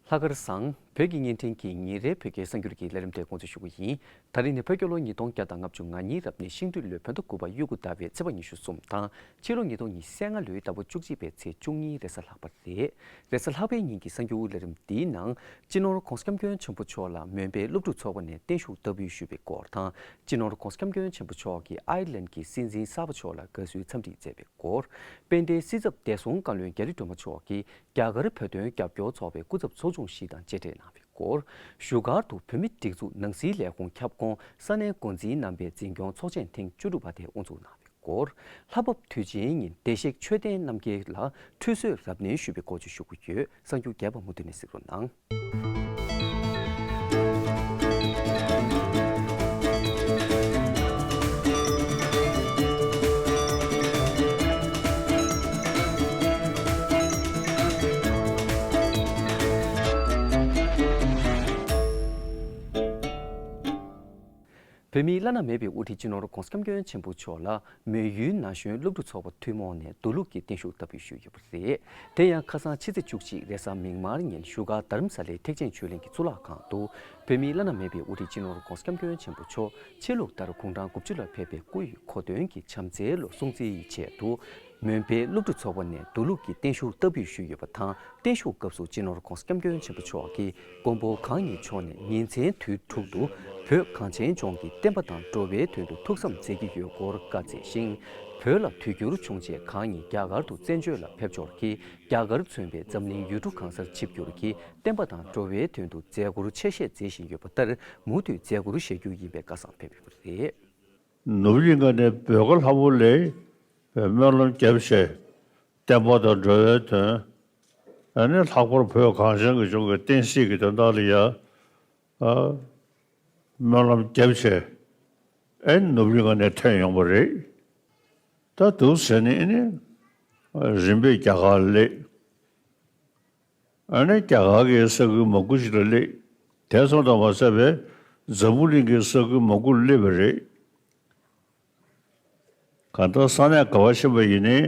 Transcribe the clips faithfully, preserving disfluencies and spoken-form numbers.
ལྷག་དཀར་བཟང་། བོད་ཀྱི་བརྙན་འཕྲིན་གྱི་ཉིན་རེའི་བོད་སྐད་གསར་འགྱུར་གྱི་ལས་རིམ་དེ་འགོ་འཛུགས་ཞུ་གི་ཡིན། ད་རིང་ནི་བོད་རྒྱལ་ལོ་ཉིས་སྟོང་བརྒྱ་དང་ལྔ་བཅུ་ང་གཉིས་རབ་གནས་ཤིང་སྦྲུལ་ལོའི་བོད་ཟླ་དགུ་པ་གཡུ་གུ་ཟླ་བའི་ཚེས་པ་ཉི་ཤུ་གསུམ་དང་། ཕྱི་ལོ་ཉིས་སྟོང་ཉི་ཤུ་རྩ་ལྔ་ལོའི་ཟླ་བ་བཅུ་གཅིག་པའི་ཚེས་བཅུ་གཉིས་རེས་གཟའ་ལྷག་པ་རེད། རེས་གཟའ་ལྷག་པའི་ཉིན་གྱི་གསར་འགྱུར་ལས་རིམ་འདིའི་ནང་། སྤྱི་ནོར་༧གོང་ས་༧སྐྱབས་མགོན་ཆེན་པོ་མཆོག་ལ་མོན་པའི་སློབ་ཕྲུག་ཚོགས་པ་ནས་བརྟན་བཞུགས་བསྟར་འབུལ་ཞུས་པའི་སྐོར་དང་། སྤྱི་ནོར་༧གོང་ས་༧སྐྱབས་མགོན་ཆེན་པོ་མཆོག་གིས་ཨའི་ལན་གྱི་སྲིད་འཛིན་གསར་པ་མཆོག་ལ་དགའ་བསུའི་འཚམས་འདྲི་མཛད་པའི་སྐོར། དཔལ་ལྡན་སྲིད་ཚབ་བདེ་སྲུང་བཀའ་བློན་རྒྱ་རི་སྒྲོལ་མ་མཆོག་གིས་རྒྱ་གར་བོད་དོན་རྒྱབ་སྐྱོར་ཚོགས་པའི་སྐུ་ཚབ་ཚོགས་ཆུང་ཞིག་དང་མཇལ་འཕྲད་གནང་བའི་སྐོར། བཞུགས་སྒར་དུ་བོད་མིའི་སྒྲིག་འཛུགས་ནང་སྲིད་ལས་ཁུངས་ཁྱབ་ཁོངས་ས་གནས་འགོ་འཛིན་རྣམ་པའི་འཛིན་སྐྱོང་ཚོགས་ཆེན་ཐེངས་བཅུ་དྲུག་པ་དེ་དབུ་འཛུགས་གནང་བའི་སྐོར། ལྷ་བབས་དུས་ཆེན་ཉིན་བདེ་གཤེགས་ཆོས་ལྡན་རྣམ་རྒྱལ་ལ་ཁྲུས་གསོལ་རབ་གནོན་ཞུས་པའི་སྐོར་བཅས་ཞུ་གི་ཡོད། གསར་འགྱུར་རྒྱས་པ་མུ་མཐུད་ནས་གཟིགས་རོགས་གནང་། བོད་མིའི་བླ་ན་མེད་པའི་དབུ་ཁྲིད་སྤྱི་ནོར་༧གོང་ས་༧སྐྱབས་མགོན་ཆེན་པོ་མཆོག་ལ། མོན་ཡུལ་ན་གཞོན་སློབ་ཕྲུག་ཚོགས་པ་ཐུན་མོང་ནས་མདོ་ལུགས་ཀྱི་བརྟན་བཞུགས་བསྟར་འབུལ་ཞུས་ཡོད་པ་རེད། དེ་ཡང་ཁ་སང་ཕྱི་ཚེས་བཅུ་གཅིག་རེས་གཟའ་མིག་དམར་ཉིན་བཞུགས་སྒར་རྡ་རམ་ས་ལའི་ཐེག་ཆེན་ཆོས་གླིང་གི་གཙུག་ལག་ཁང་དུ། བོད་མིའི་བླ་ན་མེད་པའི་དབུ་ཁྲིད་སྤྱི་ནོར་༧གོང་ས་༧སྐྱབས་མགོན་ཆེན་པོ་མཆོག་ཆོས་ལུགས་ལྟར་དགུང་གྲངས་དགུ་བཅུ་ལ་ཕེབས་པའི་སྐུ་ཡི་གོ་སྟོན་གྱི་བྱམས་བརྩེའི་ལོ་སྲུང་བརྩི་ཡི་ཆེད་དུ། མོན་པའི་སློབ་ཕྲུག་ཚོགས་པ་ནས་མདོ་ལུགས་ཀྱི་བརྟན་བཞུགས་བསྟར་འབུལ་ཞུས་ཡོད་པ་དང་། བརྟན་བཞུགས་སྐབས་སུ་སྤྱི་ནོར་༧གོང་ས་༧སྐྱབས་མགོན་ཆེན་པོ་མཆོག་གིས་མགོན་པོ་གང་ཉིད་མཆོག་ནས་ཉིན་མཚན་དུས་དྲུག་ཏུ་བོད་གངས་ཅན་ལྗོངས་ཀྱི་བསྟན་པ་དང་འགྲོ་བའི་དོན་དུ་ཐུགས་བསམ་མཛད་ཀྱི་ཡོད་སྐོར་བཀའ་སྩལ་ཞིང་། བོད་ལ་དུས་འགྱུར་བྱུང་རྗེས་གང་ཉིད་རྒྱ་གར་དུ་བཙན་བྱོལ་ལ་ཕེབས་འབྱོར་གྱིས། རྒྱ་གར་མཚོན་པའི་འཛམ་གླིང་ཡུལ་གྲུ་གང་སར་ཆིབས་བསྒྱུར་གྱིས་བསྟན་པ་དང་འགྲོ་བའི་དོན་དུ་མཛད་སྒོར་ཆེ་བཞེས་མཛད་བཞིན་ཡོད་པ་ལྟར། མུ་མཐུད་མཛད་སྒོར་བཞེས་རྒྱུ་ཡིན་པའི་བཀའ་གསུང་ཕེབས་ཡོད་པ་རེད། ནུབ་གླིང་ག་ནས་བོད་ཀ་ལྷ་མོ་ལས་སྨོན་ལམ་བརྒྱབ་བྱས། བསྟན་པ་དང་འགྲོ་བའི་དོན། ཨ་ནི་ལྷག་པར་བོད་གངས་ཅན་གྱི་ལྗོངས་ཀྱི་བསྟན་སྲིད་ཀྱི་དོན་དག་ལ་ཡ། ཨ། སྨོན་ལམ་བརྒྱབ་བྱས། ཨེ་ནུབ་གླིང་ག་ནས་ཐོན་ཡོང་བ་རེད། ད་འདུག་ཟེར་ནས་ཨེ་ནི། རིམ་པས་རྒྱ་གར་སླེབས། ཨ་ནི་རྒྱ་གར་གྱི་ས་ཁུལ་མང་པོ་ཞིག་ལ་སླེབས། དེ་ཙམ་དུ་མ་ཟད་པའི་འཛམ་བུ་གླིང་གི་ས་ཁུལ་མང་པོར་སླེབས་པ་རེད། གང་ལྟར་ས་གནས་ག་བ་ཕྱིན་པ་ཡིན་ནའི་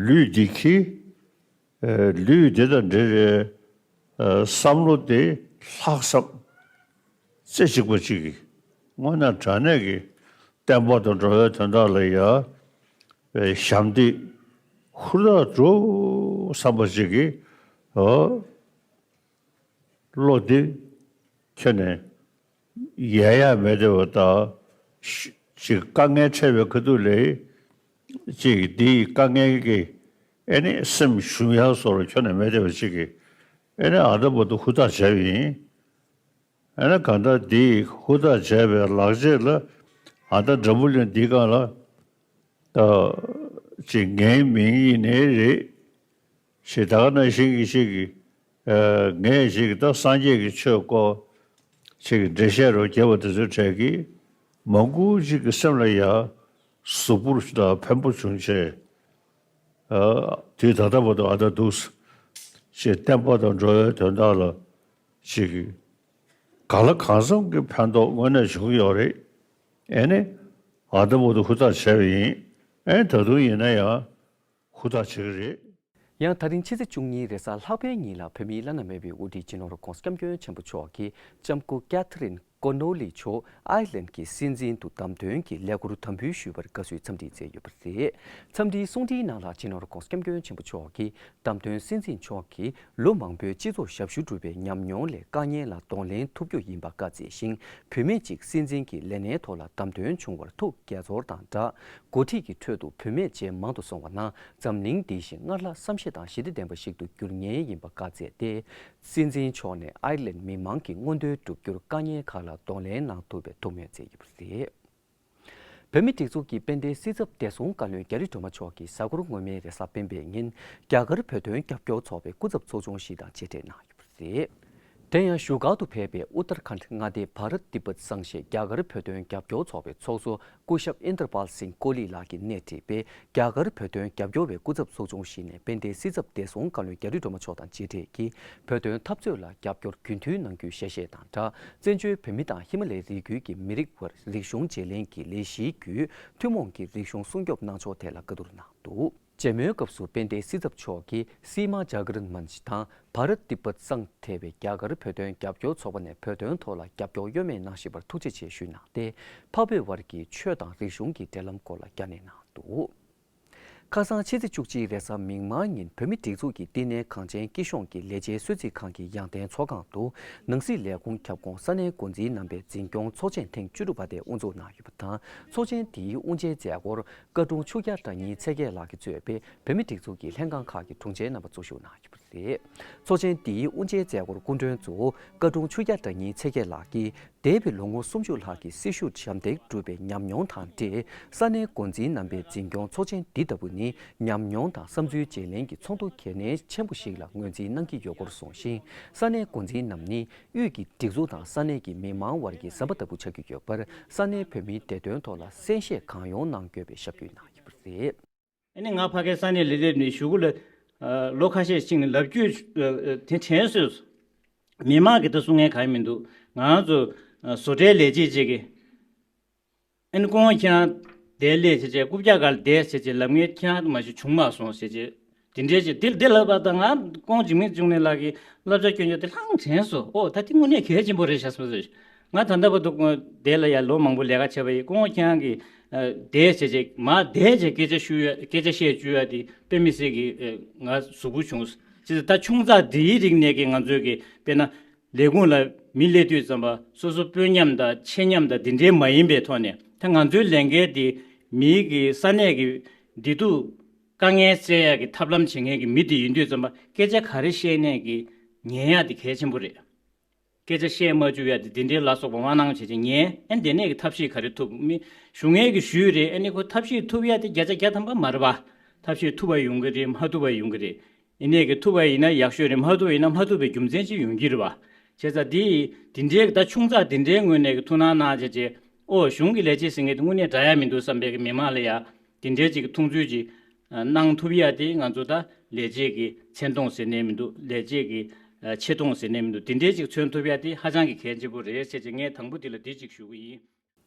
ལུས་འདི་འཁྱེར། ལུས་འདི་དང་འབྲེལ་བའི་བསམ་བློ་དེ་ལྷག་བསམ་རྩེ་གཅིག་པ་གཅིག་གིས་དངོས་གནས་དྲང་གནས་ཀྱི་བསྟན་པ་དང་འགྲོ་བའི་དོན་དག་ལ་ཡ་ཞབས་འདེགས་ཧུར་ཐག་འགྲོ་བསམ་པ་གཅིག་གིས། བློ་འདི་ཁྱོན་ནས་ཡལ་ཡ་མེད་བསྡད་པ་དང་། ཅིག་དཀའ་ངལ་འཕྲད་པའི་ཁ་ཐུག་ལ་ཅིག་འདིའི་དཀའ་ངལ་གྱི་ཨེ་ནི་སེམས་ཞུམ་ཡ་བཟོ་འདྲ་ཁྱོན་ནས་མེད་བསྡད་པ་ཅིག་གིས། ཨེ་ནི་ཨ་ད་བར་དུ་ཧུར་ཐག་བྱས་པ་ཡིན། ཨེ་ནི་གང་ལྟར་འདིའི་ཧུར་ཐག་བྱས་པའི་ལག་རྗེས་ལ་ཨ་ད་འཛམ་བུ་གླིང་འདིའི་སྒང་ལ། ད་ཅིག་ངའི་མིང་ཡིན་ནའི་རེད། ཞེས་ད་ག་ནང་བཞིན་གྱི་ཞིག་གིས། ངས་ཞིག་གིས་ད་སངས་རྒྱས་ཀྱི་ཆོས་སྐོར་ཞིག་གི་འགྲེལ་བཤད་རོ་རྒྱབ་པ་དེ་ཚོའི་གྲས་ཀྱིས་མང་པོ་ཞིག་གི་སེམས་ལ་ཡ་གཟུགས་པོར་དང་ཕན་པོ་བྱུང་ཆེ། དུས་ད་ལྟ་བར་དུ་ཨ་ད་འདུག་ཞེས་བསྟན་པ་དང་འགྲོ་བའི་དོན་དག་ལ་ཞིག་གིས་གང་ལ་གང་འཚམ་གྱི་ཕན་ཐོགས་དངོས་གནས་བྱུང་ཡོད་རེད། ཨེ་ནི་ཨ་ད་བར་དུ་ཧུར་ཐག་བྱས་པ་ཡིན། ཨེ་ད་དུང་ཡིན་ན་ཡང་ཧུར་ཐག་བྱེད་ཀྱི་རེད། ཡང་ད་རིང་ཕྱི་ཚེས་བཅུ་གཉིས་རེས་གཟའ་ལྷག་པའི་ཉིན་ལ་བོད་མིའི་བླ་ན་མེད་པའི་དབུ་ཁྲིད་སྤྱི་ནོར་༧གོང་ས་༧སྐྱབས་མགོན་ཆེན་པོ་མཆོག་གིས་ལྕམ་སྐུ་ཀེ་ཐི་རིན་ཀོ་ནོ་ལི་མཆོག་ཨའི་ལན་གྱི་སྲིད་འཛིན་དུ་བདམས་ཐོན་གྱི་ལས་འཁུར་དམ་འབུལ་ཞུས་པར་དགའ་བསུའི་འཚམས་འདྲི་མཛད་ཡོད་པ་རེད། འཚམས་འདྲིའི་གསུང་འཕྲིན་ནང་ལ་སྤྱི་ནོར་༧གོང་ས་༧སྐྱབས་མགོན་ཆེན་པོ་མཆོག་གིས་བདམས་ཐོན་སྲིད་འཛིན་མཆོག་གིས་ལོ་མང་པོའི་སྤྱི་ཚོགས་ཞབས་ཞུ་བསྒྲུབས་པའི་ཉམས་མྱོང་ལས་དཀའ་ངལ་ལ་གདོང་ལེན་ཐུབ་རྒྱུ་ཡིན་པ་བཀའ་སྩལ་ཞིང་། བུད་མེད་ཅིག་སྲིད་འཛིན་གྱི་ལས་སྣེའི་ཐོག་ལ་བདམས་ཐོན་བྱུང་བར་ཐུགས་དགྱེས་ཚོར་དང་སྦྲགས། འགོ་ཁྲིད་ཀྱི་ཁྲོད་དུ་བུད་མེད་བྱེས་མང་དུ་སོང་བ་ན་འཛམ་གླིང་འདི་བཞིན་སྔར་ལྷག་བསམ་ཤེས་དང་ཞི་བདེ་ལྡན་པ་ཞིག་ཏུ་འགྱུར་ངེས་ཡིན་པ་བཀའ་སྩལ་ཏེ། སྲིད་འཛིན་མཆོག་ནས་ཨའི་ལན་མི་མང་གི་མངོན་འདོད་བསྒྲུབ་རྒྱུར་དཀའ་ངལ་ཁག་ལ་གདོང་ལེན་གནང་ཐུབ་པའི་ཐུགས་སྨོན་མཛད་ཡོད་པ་རེད། བོད་མིའི་སྒྲིག་འཛུགས་ཀྱི་དཔལ་ལྡན་སྲིད་ཚབ་བདེ་སྲུང་བཀའ་བློན་རྒྱ་རི་སྒྲོལ་མ་མཆོག་གིས་གཟའ་འཁོར་སྔོན་མའི་རེས་གཟའ་སྤེན་པའི་ཉིན་རྒྱ་གར་བོད་དོན་རྒྱབ་སྐྱོར་ཚོགས་པའི་སྐུ་ཚབ་ཚོགས་ཆུང་ཞིག་དང་མཇལ་འཕྲད་གནང་ཡོད་པ་རེད། དེ་ཡང་བཞུགས་སྒར་དུ་ཕེབས་པའི་ཨུ་ཏར་ཁཱན་མངའ་སྡེའི་བྷ་རཏ་ཏི་པད་སང་ཤེས་རྒྱ་གར་བོད་དོན་རྒྱབ་སྐྱོར་ཚོགས་པའི་ཚོགས་གཙོ་སྐུ་ཞབས་ཨིན་དར་པཱལ་སིང་ཀོ་ལི་ལགས་ཀྱིས་སྣེ་ཁྲིད་པའི་རྒྱ་གར་བོད་དོན་རྒྱབ་སྐྱོར་བའི་སྐུ་ཚབ་ཚོགས་ཆུང་ཞིག་ནས་དཔལ་ལྡན་སྲིད་ཚབ་བདེ་སྲུང་བཀའ་བློན་རྒྱ་རི་སྒྲོལ་མ་མཆོག་དང་མཇལ་འཕྲད་ཀྱིས་བོད་དོན་འཐབ་རྩོད་ལ་རྒྱབ་སྐྱོར་རྒྱུན་མཐུད་གནང་རྒྱུའི་ཞལ་བཞེས་དང་སྦྲགས། བཙན་བྱོལ་བོད་མི་དང་ཧི་མ་ལའི་རི་རྒྱུད་ཀྱི་མི་རིགས་དབར་རིག་གཞུང་བརྗེ་ལེན་གྱི་ལས་གཞིའི་བརྒྱུད་ཐུན་མོང་གི་རིག་གཞུང་སྲུང་སྐྱོབ་གནང་ཕྱོགས་ཐད་ལ་བཀའ་བསྡུར་གནང་འདུག། མཇལ་མོལ་སྐབས་སུ་དཔལ་ལྡན་སྲིད་ཚབ་མཆོག་གིས་སི་མ་ཇཱ་གར་མན་ཆི་དང་བྷ་རཏ་ཏི་པད་སང་ཐེ་བའི་རྒྱ་གར་བོད་དོན་རྒྱབ་སྐྱོར་ཚོགས་པ་ནས་བོད་དོན་ཐོག་ལ་རྒྱབ་སྐྱོར་གཡོ་མེད་གནང་བཞིན་པར་ཐུགས་རྗེ་ཆེ་ཞུས་གནང་སྟེ། འཕགས་བོད་དབར་གྱི་ཆོས་དང་རིག་གཞུང་གི་འབྲེལ་ལམ་སྐོར་ལ་བསྐྱར་ནན་གནང་འདུག་ཁ་སང་ཕྱི་ཚེས་བཅུ་གཅིག་རེས་གཟའ་མིག་དམར་ཉིན་བོད་མིའི་སྒྲིག་འཛུགས་ཀྱི་བསྟི་གནས་གངས་ཅན་སྐྱིད་གཤོངས་ཀྱི་ལས་བྱེད་གསོལ་ཚིགས་ཁང་གི་ཡང་སྟེང་ཚོགས་ཁང་དུ་ནང་སྲིད་ལས་ཁུངས་ཁྱབ་ཁོངས་ས་གནས་འགོ་འཛིན་རྣམ་པའི་འཛིན་སྐྱོང་ཚོགས་ཆེན་ཐེངས་བཅུ་དྲུག་པ་དེ་དབུ་འཛུགས་གནང་ཡོད་པ་དང་། ཚོགས་ཆེན་དེའི་དབུ་འབྱེད་མཛད་སྒོར་བཀའ་དྲུང་ཆོས་རྒྱལ་བདག་ཉིད་ཚེ་རྒྱལ་ལགས་ཀྱིས་གཙོས་པའི་བོད་མིའི་སྒྲིག་འཛུགས་ཀྱི་ལྷན་ཁང་ཁག་གི་དྲུང་ཆེ་རྣམ་པ་གཙོ་བཞུགས་གནང་ཡོད་པ་རེད། ཚོགས་ཆེན་འདིའི་དབུ་འབྱེད་མཛད་སྒོར་སྐུ་མགྲོན་གཙོ་བོ་བཀའ་དྲུང་ཆོས་རྒྱལ་བདག་ཉིད་ཚེ་རྒྱལ་ལགས་ཀྱིས། འདས་པའི་ལོ་ངོ་སུམ་ཅུ་ལྷག་གི་སྲི་ཞུ་ཞབས་འདེགས་བསྒྲུབས་པའི་ཉམས་མྱོང་དང་འབྲེལ། ས་གནས་འགོ་འཛིན་རྣམ་པའི་འཛིན་སྐྱོང་ཚོགས་ཆེན་འདི་ལྟ་བུ་ནི་ཉམས་མྱོང་དང་བསམ་ཚུལ་བརྗེ་ལེན་གྱི་ཚོགས་འདུ་གལ་གནད་ཆེན་པོ་ཞིག་ལ་ངོས་འཛིན་གནང་གི་ཡོད་སྐོར་གསུངས་ཤིང་། ས་གནས་འགོ་འཛིན་རྣམས་ནི་དབུས་ཀྱི་སྒྲིག་འཛུགས་དང་ས་གནས་ཀྱི་མི་མང་དབར་གྱི་ཟམ་པ་ལྟ་བུ་ཆགས་ཀྱི་ཡོད་པར། ས་གནས་བོད་མིའི་བདེ་དོན་ཐོག་ལ་གསན་བཞེས་གང་ཡོང་གནང་དགོས་པའི་ཞབས་སྐུལ་གནང་ཡོད་པ་རེད། ཨ་ནི་ང་ཕ་གིའི་ས་གནས་ལ་སླེབས་ནས་གཞུག་གུ་ལ་ཨ་ལོ་ཁ་ཤས་ཕྱིན་ནས་ལབ་རྒྱུ་ཨ་དེ་དྲན་སོང་། མི་མང་གིས་ད་གསུང་མཁན་གང་ཡང་མི་འདུག་ང་ཚོ་ཨ་བཟོ་གྲྭའི་ལས་བྱེད་ཅིག་གིས་ཨ་ནི་སྐུ་ངོ་ཁྱེད་རང་འདིར་སླེབས་བྱས་བྱས་རྐུབ་བཀྱག་སྒང་ལ་བསྡད་བྱས་བྱས་ལབ་མཁན་ཁྱེད་རང་མ་གཞི་བྱུང་མ་སོང་ཟེར་བྱས། དེ་འདྲའི་ཅིག་དེ་དེ་ལབ་པ་དང་ང་ཁོང་འཇིགས་མེད་འབྱུང་གནས་ལགས་ཀྱིས་བསླབ་བྱ་སྐྱོན་བརྗོད་དེ་ལྷང་དྲན་སོང་། ཨོ་ད་དེ་དངོས་གནས་གལ་ཆེན་པོ་རེད་ཤག་བསམ་སོང་། ང་ད་ལྟ་བར་དུ་དེ་ལ་ཡང་ལོ་མང་པོ་ལས་ཀ་བྱས་པ་ཡིན། སྐུ་ངོ་ཁྱེད་རང་གིས་ཨ་བསྡད་བྱས་བྱས་མར་བསྡད་བྱས་སྐད་ཆ་ཞུ་ཡ་སྐད་ཆ་བཤད་བཅུག་ཡ་དེ་དཔེ་མི་སྲིད་ཀྱི་ཨ་ང་གཟུགས་པོ་བྱུང་། ཅི་ཟེར་ད་ཆུང་ཙག་འདིའི་རིགས་ནས་ཀྱི་ང་ཚོས་ཀྱི་དཔེར་ན་ལས་ཁུངས་ལ་མི་སླེབས་དུས་ཙམ་པ་སོ་སོ་སྤུན་མཉམ་དང་ཆེ་མཉམ་དང་དེ་འདྲའི་མ་ཡིན་པའི་ཐོག་ནས་ད་ང་ཚོའི་ལས་འགན་དེ་མིའི་གི་ས་གནས་ཀྱི་བདེ་སྡུག་དཀའ་ངལ་སེལ་ཡག་གི་ཐབས་ལམ་བྱེད་མཁན་གྱི་མི་དེ་ཡིན་དུས་ཙམ་པ་སྐད་ཆ་ག་རེ་བཤད་ནས་ཀྱི་ཉན་ཡག་དེ་གལ་ཆེན་པོ་རེད། སྐད་ཆ་བཤད་མ་བཅུག་ཡག་དེ་དེ་འདྲའི་ལ་སོགས་པ་མ་གནང་བྱས་ཀྱི་ཉན། ཨ་ནི་དེ་ནས་ཀྱི་ཐབས་ཤེས་ག་རེ་ཐུབ་མི་ཞུ་མཁན་གྱི་ཞུས་རེད། ཨ་ནི་ཁོ་ཐབས་ཤེས་ཐུབ་ཡག་དེ་བརྒྱ་ཆ་བརྒྱ་ཐམ་པ་མ་རེད་པ། ཐབས་ཤེས་ཐུབ་པ་ཡོང་གི་རེད། མ་ཐུབ་པ་ཡོང་གི་རེད། ཡིན་ནས་ཀྱི་ཐུབ་པ་ཡིན་ན་ཡག་ཤོས་རེད། མ་ཐུབ་པ་ཡིན་ན་མ་ཐུབ་པའི་རྒྱུ་མཚན་ཅིག་ཡོང་གི་རེད་པ། བྱས་ཙང་དེ་དེ་འདྲའི་ད་ཆུང་ཙག་དེ་འདྲའི་ངོས་ནས་ཀྱི་ཐུགས་སྣང་གནང་བྱས་བྱས། ཨོ་གཞུང་གི་ལས་བྱེད་ཟེར་མཁན་དེ་དངོས་གནས་དྲག་ཡག་མི་འདུག་བསམ་པའི་གི་མི་མང་ལ་ཡ་དེ་འདྲའི་ཅིག་གི་མཐོང་ཚུལ་ཅིག་གནང་ཐུབ་ཡ་དེ་ང་ཚོ་ད་ལས་བྱེད་ཀྱི་མཚན་མཐོང་ཟེར་ནས་མི་འདུག་ལས་བྱེད་ཀྱི་ཆེ་མཐོང་ཟེར་ནས་མི་འདུག་དེ་འདྲའི་ཅིག་མཚོན་ཐུབ་ཡ་དེ་ཧ་ཅང་གི་གལ་ཆེན་པོ་རེད་ཟེར་ཅིག་ངས་དང་པོ་དེ་ལ་དེ་ཅིག་ཞུ་གི་ཡིན།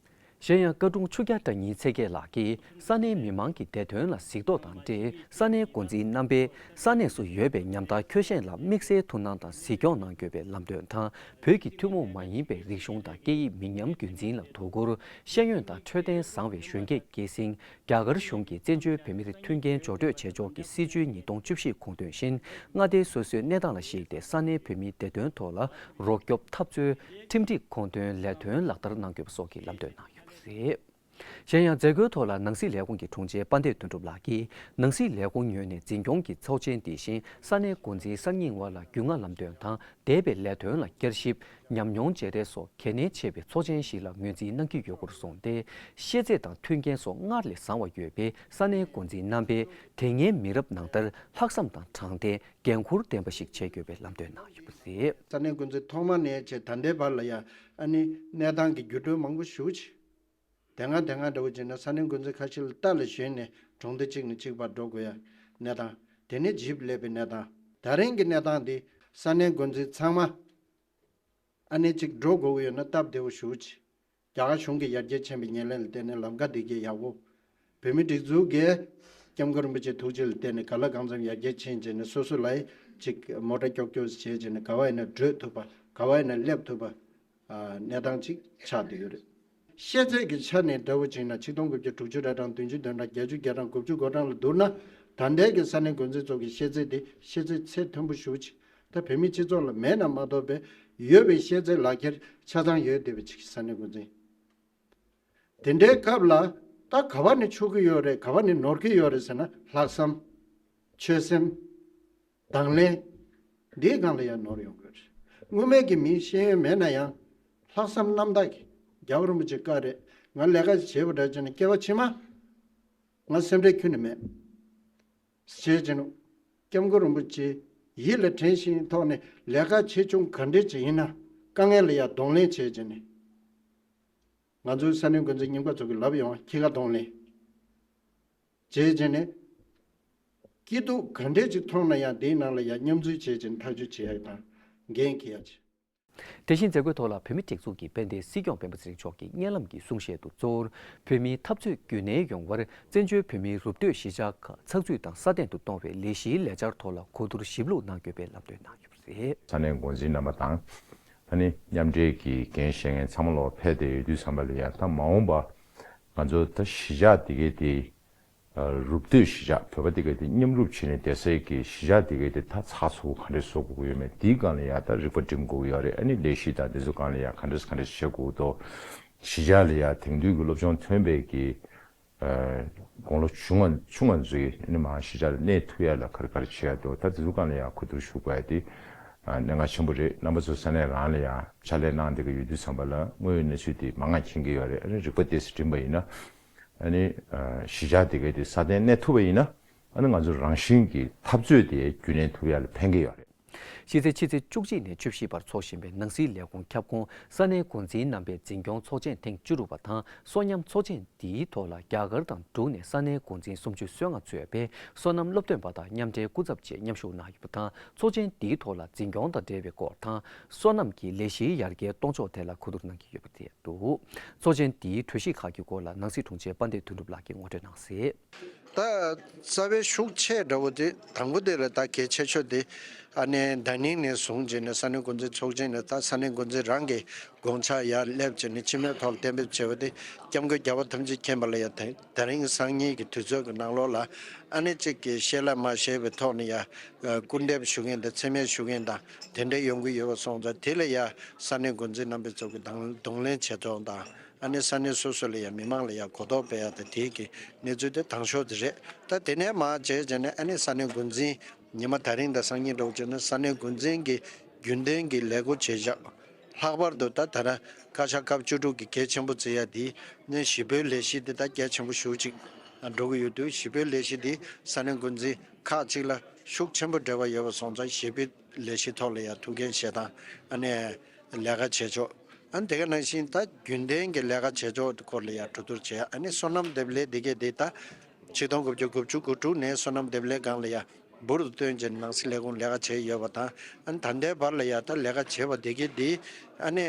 གཞན་ཡང་བཀའ་དྲུང་ཆོས་རྒྱལ་བདག་ཉིད་ཚེ་རྒྱལ་ལགས་ཀྱིས་ས་གནས་མི་མང་གི་བདེ་དོན་ལ་གཟིགས་རྟོག་དང་འབྲེལ། ས་གནས་འགོ་འཛིན་རྣམ་པས་ས་གནས་སུ་ཡོད་པའི་ཉམ་ཐག་ཁྱོ་ཤས་ལ་དམིགས་བསལ་ཐུགས་སྣང་དང་གཟིགས་སྐྱོང་གནང་དགོས་པའི་ལམ་སྟོན་དང་། བོད་ཀྱི་ཐུན་མོང་མ་ཡིན་པའི་རིག་གཞུང་དང་སྐད་ཡིག་མི་ཉམས་རྒྱུན་འཛིན་ལ་དོ་ཁུར། ཤེས་ཡོན་དང་འཕྲོད་བསྟེན་བཟང་བའི་གཞོན་སྐྱེས་སྐྱེད་སྲིང་། རྒྱ་གར་གཞུང་གིས་བཙན་བྱོལ་བོད་མིར་མཐུན་རྐྱེན་སྦྱོར་སྤྲོད་བྱེད་ཕྱོགས་ཀྱི་སྲིད་བྱུས་ཉིས་སྟོང་བཅུ་བཞི་དགོངས་དོན་བཞིན། མངའ་སྡེ་སོ་སོའི་གནས་སྟངས་ལ་གཞིགས་ཏེ་ས་གནས་བོད་མིའི་བདེ་དོན་ཐོག་ལ་རོགས་སྐྱོབ་འཐབ་རྩོད། ཁྲིམས་སྒྲིག་ཁོངས་དོན་ལས་དོན་ལག་བསྟར་གནང་དགོས་པ་སོགས་ཀྱི་ལམ་སྟོན་གནང་ཡོད་པ་རེད། གཞན་ཡང་མཛད་སྒོའི་ཐོག་ལ་ནང་སྲིད་ལས་ཁུངས་ཀྱི་དྲུང་ཆེ་དཔལ་ལྡན་དོན་གྲུབ་ལགས་ཀྱིས། ནང་སྲིད་ལས་ཁུངས་ངོས་ནས་འཛིན་སྐྱོང་གི་ཚོགས་ཆེན་འདི་བཞིན་ས་གནས་འགོ་འཛིན་གསར་རྙིང་བར་ལ་རྒྱུས་མངའ་ལམ་སྟོན་དང་། འདས་པའི་ལས་དོན་ལ་བསྐྱར་ཞིབ། ཉམས་མྱོང་བརྗེ་རེས་སོགས་གལ་གནད་ཆེ་བའི་ཚོགས་ཆེན་ཞིག་ལ་ངོས་འཛིན་གནང་གི་ཡོད་སྐོར་གསུངས་ཏེ། ཤེས་ཚད་དང་མཐུན་རྐྱེན་སོགས་སྔར་ལས་བཟང་བ་ཡོད་པས། ས་གནས་འགོ་འཛིན་རྣམ་པས་དེ་སྔའི་མི་རབས་ནང་ལྟར་ལྷག་བསམ་དང་དྲང་བདེན། འགན་འཁུར་ལྡན་པ་ཞིག་བྱེད་དགོས་པའི་ལམ་སྟོན་གནང་ཡོད་པ་རེད། ས་གནས་འགོ་འཛིན་ཐོག་མ་ནས་བྱས་ད་ལྟའི་བར་ལ་ཡང་ཨ་ནི་གནས་སྟངས་ཀྱི་འགྱུར་འགྲོས་མང་པོ་ཞེ་པོ་ཅིག་དེ་སྔ་དེ་སྔ་འདྲ་བོ་བྱས་ན་ས་གནས་འགོ་འཛིན་ཁ་ཤས་ལ་རྟ་ལ་ཞོན་ནས་གྲོང་སྡེ་གཅིག་ནས་གཅིག་བར་འགྲོ་དགོས་ཡ་གནས་སྟངས། དེ་ནས་ཇིབ་སླེབས་པའི་གནས་སྟངས། ད་རིང་གི་གནས་སྟངས་འདི་ས་གནས་འགོ་འཛིན་ཚང་མ་ཨ་ནེ་གཅིག་འགྲོ་དགོས་ཀྱི་ཡོད་ན་སྟབས་བདེ་བོ་ཞེ་པོ་ཅིག་རྒྱ་གར་གཞུང་གིས་ཡར་རྒྱས་ཕྱིན་པའི་ཉེར་ལེན་ལ་བརྟེན་ནས་ལམ་ཁ་འདི་གས་ཡག་པོ། བོད་མིའི་སྒྲིག་འཛུགས་ཀྱིས་སྐྱབས་མགོན་རིན་པོ་ཆེའི་ཐུགས་རྗེ་ལ་བརྟེན་ནས་ག་ལ་གང་འཚམ་ཡར་རྒྱས་ཕྱིན་བྱས་ནས་སོ་སོ་ལ་ཅིག་མོ་ཊ་ཀྱོག་ཀྱོག་བྱས་བྱས་ནས་ག་བ་ཡིན་ན་བགྲོད་ཐུབ་པ་ག་བ་ཡིན་ན་སླེབས་ཐུབ་པ། ཨ་གནས་སྟངས་ཅིག་ཆགས་བསྡད་ཡོད་རེད། ཤེས་ཚད་ཀྱི་ཆ་ནས་འདྲ་བོ་བྱས་ན་ཆིག་སྟོང་དགུ་བརྒྱ་དྲུག་ཅུ་རེ་གྲངས་བདུན་ཅུ་དོན་གྲངས་བརྒྱད་ཅུ་གྱ་གྲངས་དགུ་བཅུ་གོ་གྲངས་ལ་བསྡུར་ན་ད་ལྟའི་གི་ས་གནས་འགོ་འཛིན་ཚོ་གི་ཤེས་ཚད་དེ་ཤེས་ཚད་ཚད་མཐོན་པོ་ཞེ་པོ་ཅིག་ད་བོད་མིའི་སྤྱི་ཚོགས་ལ་མེད་ན་མ་གཏོགས་པའི་ཡོད་པའི་ཤེས་ཚད་ལག་ཁྱེར་ཆ་ཚང་ཡོད་བསྡད་པའི་ཅིག་ས་གནས་འགོ་འཛིན། དེ་འདྲའི་སྐབས་ལ་ད་ག་བ་ནས་ཆོག་གི་ཡོད་རེད་ག་བ་ནས་ནོར་གི་ཡོད་རེད་ཟེར་ན་ལྷག་བསམ། ཆོད་སེམས། དང་ལེན། འདིའི་སྒང་ལ་ཡང་ནོར་ཡོང་གི་རེད། སྔོན་མའི་གི་མིའི་ཤེས་ཡོན་མེད་ན་ཡང་ལྷག་བསམ་རྣམ་དག་གིས་རྒྱལ་བ་རིན་པོ་ཆེ་བཀའ་རེད། ང་ལས་ཀ་བྱེད་པ་འདྲ་བྱས་ན་སྐྱེ་བ་ཕྱི་མ་ང་སེམས་ཁྲལ་ཁྱོན་ནས་མེད། བྱས་བྱས་ན་སྐྱབས་མགོན་རིན་པོ་ཆེ་ཡིད་ལ་དྲན་བཞིན་ཐོག་ནས་ལས་ཀ་ཆེ་ཆུང་ག་འདྲས་ཅིག་ཡིན་ན་དཀའ་ངལ་ལ་ཡང་གདོང་ལེན་བྱས་བྱས་ནས་ང་ཚོའི་ས་གནས་འགོ་འཛིན་རྙིང་པ་ཚོ་གིས་ལབ་ཡོང་ཁྱི་ཁ་གདོང་ལེན། བྱས་བྱས་ནས། སྐྱིད་སྡུག་ག་འདྲས་ཅིག་མཐོང་ན་ཡང་དེའི་ནང་ལ་ཡང་མཉམ་འཛུལ་བྱས་བྱས་ནས་ཐག་གཅོད་བྱེད་ཡག་དང་འགན་འཁྱེར་ཡག་བྱས། དེ་བཞིན་མཛད་སྒོའི་ཐོག་ལ་བོད་མིའི་སྒྲིག་འཛུགས་ཀྱི་དཔལ་ལྡན་སྲིད་སྐྱོང་སྤེན་པ་ཚེ་རིང་མཆོག་གིས་སྙན་ལམ་གྱི་གསུང་བཤད་དུ། གཙོ་བོར་བོད་མིའི་འཐབ་རྩོད་རྒྱུན་གནས་ཡོང་བར་བཙན་བྱོལ་བོད་མིའི་རུབ་སྟོད་གཞིས་ཆགས་ཁག་ཚགས་ཚུད་དང་སྲ་བརྟན་དུ་གཏོང་བའི་ལས་གཞིའི་ལས་འཆར་ཐོག་ལ་གོ་བསྡུར་ཞིབ་ལྷུག་གནང་དགོས་པའི་ལམ་སྟོན་གནང་ཡོད་པ་རེད། ས་གནས་འགོ་འཛིན་རྣམ་པ་དང་། ཨ་ནི་མཉམ་འབྲེལ་གྱི་འགན་བཞེས་མཁན་ཚང་མ་ལོག་ཕེབས་བསྡད་ཡོད་དུས་ཙམ་པ་ལ་ཡ། ད་མ་འོངས་པ་ང་ཚོ་ད་གཞིས་ཆགས་དེ་གའི་དེ། རུབ་སྟོད་གཞིས་ཆགས་བོད་པ་དེ་གའི་དེ་མཉམ་རུབ་བྱས་ནས་བསྡད་སའི་གི་གཞིས་ཆགས་དེ་གའི་དེ་ད་ཚགས་ཚུད་པོ་ག་འདྲས་བཟོ་དགོས་ཀྱི་ཡོད་མེད་དེའི་སྒང་ལ་ཡ། ད་རིག་པ་སྒྲིམ་དགོས་ཀྱི་ཡོད་རེད། ཨ་ནི་ལས་གཞི་དང་དེ་ཚོ་སྒང་ལ་ཡ་ག་འདྲས་ག་འདྲས་བྱེད་དགོས་འདུག་གཞིས་ཆགས་ལ་ཡ་དེང་དུས་ཀྱི་སློབ་སྦྱོང་ཐོན་པའི་གི་དགུང་ལོ་ཆུང་བ་ཆུང་བ་ཚོས་ཨ་ནི་མར་གཞིས་ཆགས་ལ་གནས་ཐུབ་ཡ་ལ་ག་རེ་ག་རེ་བྱེད་ཡ་འདུག་ད་དེ་ཚོ་སྒང་ལ་ཡ་གོ་བསྡུར་ཞུ་དགོས་ཡ་དེ་གནད་འགག་ཆེན་པོ་རེད། རྣམ་པ་ཚོ་ས་གནས་རང་ལ་ཡ་ཕྱག་ལས་གནང་བསྡད་ཀྱི་ཡོད་དུས་ཙམ་པ་ལ་དངོས་ཡོད་གནས་ཚུལ་དེ་མང་བ་མཁྱེན་གྱི་ཡོད་རེད། ཨ་ནི་རིག་པ་ཏོག་ཙམ་སྒྲིམ་པ་ཡིན་ན། ཨ་ནི་གཞིས་ཆགས་དེ་གའི་དེ་སྲ་བརྟན་གནས་ཐུབ་པ་ཡིན་ན། ཨ་ནི་ང་ཚོ་རང་བཞིན་གྱི་འཐབ་རྩོད་དེ་རྒྱུན་གནས་ཐུབ་ཡ་ལ་ཕན་གྱི་ཡོད་རེད། གཞིས་རྩེ་ཕྱི་ཚེས་བཅུ་གཅིག་ནས་བཅུ་བཞི་བར་འཚོགས་བཞིན་པའི་ནང་སྲིད་ལས་ཁུངས་ཁྱབ་ཁོངས་ས་གནས་འགོ་འཛིན་རྣམ་པའི་འཛིན་སྐྱོང་ཚོགས་ཆེན་ཐེངས་བཅུ་དྲུག་པ་དང་སོ་མཉམ་ཚོགས་ཆེན་འདིའི་ཐོག་ལ་རྒྱ་གར་དང་འབྲུག་ནས་ས་གནས་འགོ་འཛིན་སུམ་ཅུ་སོ་ལྔ་ཚུད་པའི་སོ་ནམ་སློབ་སྟོན་པ་དང་མཉམ་འབྲེལ་སྐུ་ཚབ་བཅས་མཉམ་ཞུགས་གནང་ཡོད་པ་དང་། ཚོགས་ཆེན་འདིའི་ཐོག་ལ་འཛིན་སྐྱོང་དང་འབྲེལ་བའི་སྐོར་དང་སོ་ནམ་གྱི་ལས་གཞིའི་ཡར་རྒྱས་གཏོང་ཕྱོགས་ཐད་ལ་གོ་བསྡུར་གནང་གི་ཡོད་པ་རེད། འདུག་ཚོགས་ཆེན་འདིའི་གྲོས་གཞི་ཁག་གི་སྐོར་ལ་ནང་སྲིད་དྲུང་ཆེ་དཔལ་ལྡན་དོན་གྲུབ་ལགས་ཀྱིས་ངོ་སྤྲོད་གནང་གསལ། ད་རྩ་བའི་ཤུགས་ཆེ་འདྲ་བོ་དེ་དང་པོ་དེ་ལ་ད་གལ་ཆེ་ཤོས་དེ་ཨ་ནི་ཟླ་ཉིན་ནས་བཟུང་བྱས་ནས་ས་གནས་འགོ་འཛིན་ཚོགས་ཆེན་ནས་ད་ས་གནས་འགོ་འཛིན་རང་གི་དགོངས་འཆར་ཡར་སླེབས་བྱས་ནས་སྤྱི་མོས་ཐོག་ལ་གཏན་འབེབས་བྱས་པ་དེ་སྐྱབས་མགོན་རྒྱལ་བ་ཐམས་ཅད་མཁྱེན་པ་ལ་ཡ་ད་ད་རིང་སང་ཉིན་གྱི་དུས་ཚོད་ཀྱི་ནང་ལོགས་ལ་ཨ་ནི་གཅིག་གི་བཤད་ལ་མ་བཤད་པའི་ཐོག་ནས་ཡ་སྐུར་འདེབས་ཞུ་མཁན་དང་མཚན་སྨད་ཞུ་མཁན་དང་དེ་འདྲ་ཡོང་གི་ཡོད་པ་སོང་ཙང་། དེ་ལ་ཡ་ས་གནས་འགོ་འཛིན་རྣམ་པ་ཚོ་གི་གདོང་གདོང་ལེན་བྱེད་ཐོག་དང་། ཨ་ནི་ས་གནས་སོ་སོ་ལ་ཡང་མི་མང་ལ་ཡང་གོ་རྟོགས་སྤེལ་ཡག་དང་དེའི་གི་གནས་ཚུལ་དེ་དང་ཤོས་དེ་རེད། ད་དེ་ནས་མར་བྱས་བྱས་ནས་ཨ་ནི་ས་གནས་འགོ་འཛིན་ཉི་མ་ད་རིང་དང་སང་ཉིན་འདྲ་བོ་བྱས་ན་ས་གནས་འགོ་འཛིན་གྱི་རྒྱུན་ལྡན་གྱི་ལས་སྒོ་བྱེད་བཞག་ལྷག་པར་དུ་ད་ད་ལྟ་བཀའ་ཤག་སྐབས་བཅུ་དྲུག་གི་གལ་ཆེན་པོ་བརྩི་ཡ་དེ་ནི་ཞི་བའི་ལས་གཞི་དེ་ད་གལ་ཆེན་པོ་ཞེ་པོ་ཅིག་འགྲོ་གི་ཡོད་དུས། ཞི་བའི་ལས་གཞི་དེ་ས་གནས་འགོ་འཛིན་ཁག་ཅིག་ལ་ཤུགས་ཆེན་པོ་འབྲེལ་བ་ཡོད་པ་སོང་ཙང་། ཞི་བའི་ལས་གཞི་ཐོག་ལ་ཡང་ཐུགས་འགན་བཞེས་སྟངས། ཨ་ནི་ལས་ཀ་བྱེད་ཕྱོགས། ཨ་ནི་དེ་ག་ནང་བཞིན་ད་རྒྱུན་ལྡན་གྱི་ལས་ཀ་བྱེད་ཕྱོགས་སྐོར་ལ་ཡང་གྲོས་བསྡུར་བྱས། ཨ་ནི་སོ་ནམ་འདེབས་ལས་དེ་གས་དེ་ད་ཆིག་སྟོང་དགུ་བརྒྱ་དགུ་བཅུ་གོ་དྲུག་ནས་སོ་ནམ་འདེབས་ལས་སྒང་ལ་ཡང་འབུར་དུ་བཏོན་བྱས་ནས་ནང་སྲིད་ལས་ཁུངས་ལས་ཀ་བྱས་ཡོད་པ་དང་། ཨ་ནི་ད་ལྟའི་བར་ལ་ཡང་ད་ལས་ཀ་བྱས་པ་དེ་གས་དེ་ཨ་ནི་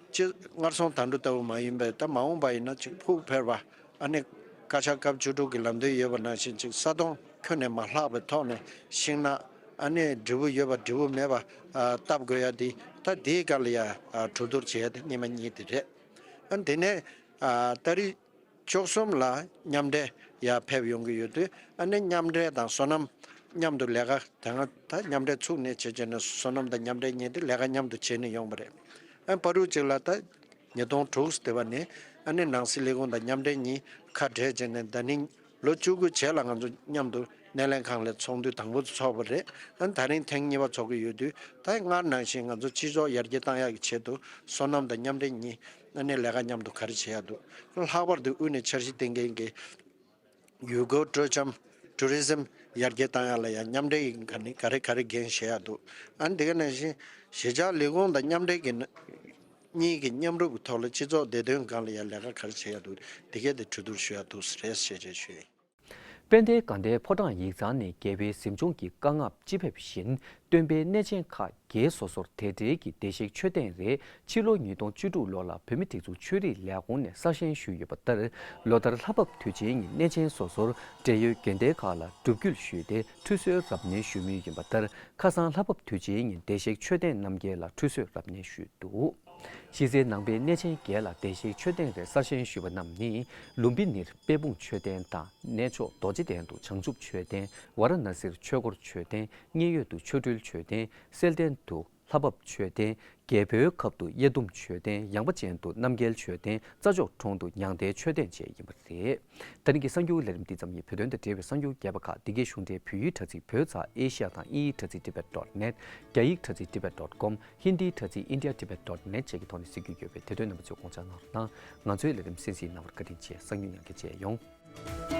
སྤྱི་སྔར་སོང་དང་འགྲོ་ལྟ་བུ་མ་ཡིན་པའི་ད་མ་འོངས་པ་ཡིན་ན་ཅིག་ཕུགས་འཕེར་བ། ཨ་ནི་བཀའ་ཤག་སྐབས་བཅུ་དྲུག་གི་ལམ་སྟོན་ཡོད་པ་ནང་བཞིན་ཅིག་ས་སྟོང་ཁྱོན་ནས་མ་ལྷག་པའི་ཐོག་ནས་ཤིང་ནགས་ཨ་ནི་འབྲས་བུ་ཡོད་པ་འབྲས་བུ་མེད་པ་ཨ་བཏབ་དགོས་ཡ་དེ་ད་དེའི་སྐབས་ལ་ཡ་ཨ་གྲོས་བསྡུར་བྱེད་ཡ་དེ་སྙིང་མ་གཉིས་དེ་རེད། ཨ་ནི་དེ་ནས་ཨ་ཏ་རིག་བཅུ་གསུམ་ལ་མཉམ་འབྲེལ་ཡར་ཕེབས་ཡོང་གི་ཡོད་དུས། ཨ་ནི་མཉམ་འབྲེལ་དང་སོ་ནམ་མཉམ་དུ་ལས་ཀ་དེ་སྔ་ད་མཉམ་འབྲེལ་ཚུགས་ནས་བྱས་བྱས་ནས་སོ་ནམ་དང་མཉམ་འབྲེལ་གཉིས་དེ་ལས་ཀ་མཉམ་དུ་བྱས་ནས་ཡོང་བ་རེད། ཨ་ནི་བར་དུ་ཅིག་ལ་ད་ཉིས་སྟོང་དྲུག་ཙམ་དེ་བ་ནས་ཨ་ནི་ནང་སྲིད་ལས་ཁུངས་དང་མཉམ་འབྲེལ་གཉིས་ཁ་བྲལ་བྱས་ནས་ད་ནི་ལོ་བཅུ་དགུ་རྗེས་ལ་ང་ཚོ་མཉམ་དུ་སྣེ་ལེན་ཁང་ལ་ཚོགས་འདུ་དང་པོ་ཚོགས་པ་རེད། ཨ་ནི་ད་རིང་ཐེངས་གཉིས་པ་ཚོགས་ཀྱི་ཡོད་དུས། ད་སྔར་ནང་བཞིན་ང་ཚོ་སྤྱི་ཚོགས་ཡར་རྒྱས་བཏང་ཡག་གི་ཆེད་དུ་སོ་ནམ་དང་མཉམ་འབྲེལ་གཉིས་ཨ་ནི་ལས་ཀ་མཉམ་དུ་ག་རེ་བྱེད་ཡག་འདུག་ལྷག་པར་དུ་དབུས་ནས་འཆར་གཞི་བཏིང་མཁན་གྱི་ཡུལ་སྐོར་སྤྲོ་འཆམ། ཊུ་རི་ཛིམ་ཡར་རྒྱས་བཏང་ཡག་ལ་ཡང་མཉམ་འབྲེལ་གྱི་ག་ནི་ག་རེ་ག་རེ་འགན་བཞེས་ཡག་འདུག་ཨ་ནི་དེ་ག་ནང་བཞིན་གཞིས་ཆགས་ལས་ཁུངས་དང་མཉམ་འབྲེལ་གྱི་གཉིས་ཀྱི་མཉམ་རུབ་ཀྱི་ཐོག་ལ་སྤྱི་ཚོགས་བདེ་དོན་སྒང་ལ་ཡང་ལས་ཀ་ག་རེ་བྱེད་ཡག་འདུག་དེ་གས་དེ་གྲོས་བསྡུར་ཞུ་ཡག་འདུག་ཟེར་ཞེས་བརྗོད་ཞུས་ཡིན། དཔལ་ལྡན་དགའ་ལྡན་ཕོ་བྲང་ཡིག་ཚང་ནས་རྒྱལ་བའི་གཟིམ་ཆུང་གི་བཀའ་མངགས་ཅི་ཕེབས་བཞིན། སྟོན་པའི་གནས་ཆེན་ཁག་བརྒྱད་སོ་སོར་དེ་འབྲེལ་གྱི་བདེ་གཤེགས་མཆོད་རྟེན་རེ་ཕྱི་ལོ་ཉིས་སྟོང་བཅུ་དྲུག་ལོ་ལ་བོད་མིའི་སྒྲིག་འཛུགས་ཆོས་རིག་ལས་ཁུངས་ནས་གསར་བཞེངས་ཞུས་ཡོད་པ་ལྟར། ལོ་ལྟར་ལྷ་བབས་དུས་ཆེན་ཉིན་གནས་ཆེན་སོ་སོར་འབྲེལ་ཡོད་དགོན་སྡེ་ཁག་ལ་སྒྲུབ་བརྒྱུད་ཞུས་ཏེ་ཁྲུས་གསོལ་རབ་གནས་ཞུ་མུས་ཡིན་པ་ལྟར། ཁ་སང་ལྷ་བབས་དུས་ཆེན་ཉིན་བདེ་གཤེགས་མཆོད་རྟེན་རྣམ་རྒྱལ་ལ་ཁྲུས་གསོལ་རབ་གནས་ཞུས་འདུག་གཞིས་རྩེའི་ནང་པའི་གནས་ཆེན་བརྒྱད་ལ་བདེ་གཤེགས་མཆོད་རྟེན་རེ་གསར་བཞེངས་ཞུས་པ་རྣམས་ནི། ལུམ་བི་ནིར་དཔལ་སྤུངས་མཆོད་རྟེན་དང་། གནས་མཆོག་རྡོ་རྗེ་གདན་དུ་བྱང་ཆུབ་མཆོད་རྟེན། ཝཱ་ར་ཎ་སིར་ཆོས་འཁོར་མཆོད་རྟེན། མཉན་ཡོད་དུ་ཆོ་འཕྲུལ་མཆོད་རྟེན། བསིལ་ལྡན་དུ་ལྷ་བབས་མཆོད་རྟེན། རྒྱལ་པོའི་ཁབ་ཏུ་དབྱེ་ཟླུམ་མཆོད་རྟེན། ཡངས་པ་ཅན་དུ་རྣམ་རྒྱལ་མཆོད་རྟེན། རྩྭ་མཆོག་གྲོང་དུ་མྱང་འདས་མཆོད་རྟེན་བཅས་ཡིན་པ་རེད། ད་རིང་གི་གསར་འགྱུར་ལས་རིམ་འདི་ཙམ་ཡིན། བོད་དོན་དང་འབྲེལ་བའི་གསར་འགྱུར་རྒྱས་པ་ཁག་འདི་གའི་གཞུང་འབྲེལ་བོད་ཡིག་དྲ་ཚིགས་བོད་ཚ་ཨེ་ཤི་ཡ་དང་དབྱིན་ཡིག་དྲ་ཚིགས་tibet dot net། རྒྱ་ཡིག་དྲ་ཚིགས་tibet dot com། ཧིན་དིའི་དྲ་ཚིགས་india tibet dot net བཅས་ཀྱི་ཐོག་ནས་གཟིགས་རྒྱུ་ཡོད་པས། དེ་དོན་རྣམ་པ་ཚོས་དགོངས་འཇགས་གནང་རོགས་གནང་། ང་ཚོའི་ལས་རིམ་གསན་གཟིགས་གནང་བར་བཀའ་དྲིན་ཆེ། གསར་འགྱུར་ཉན་མཁན་མཇལ་ཡོང་།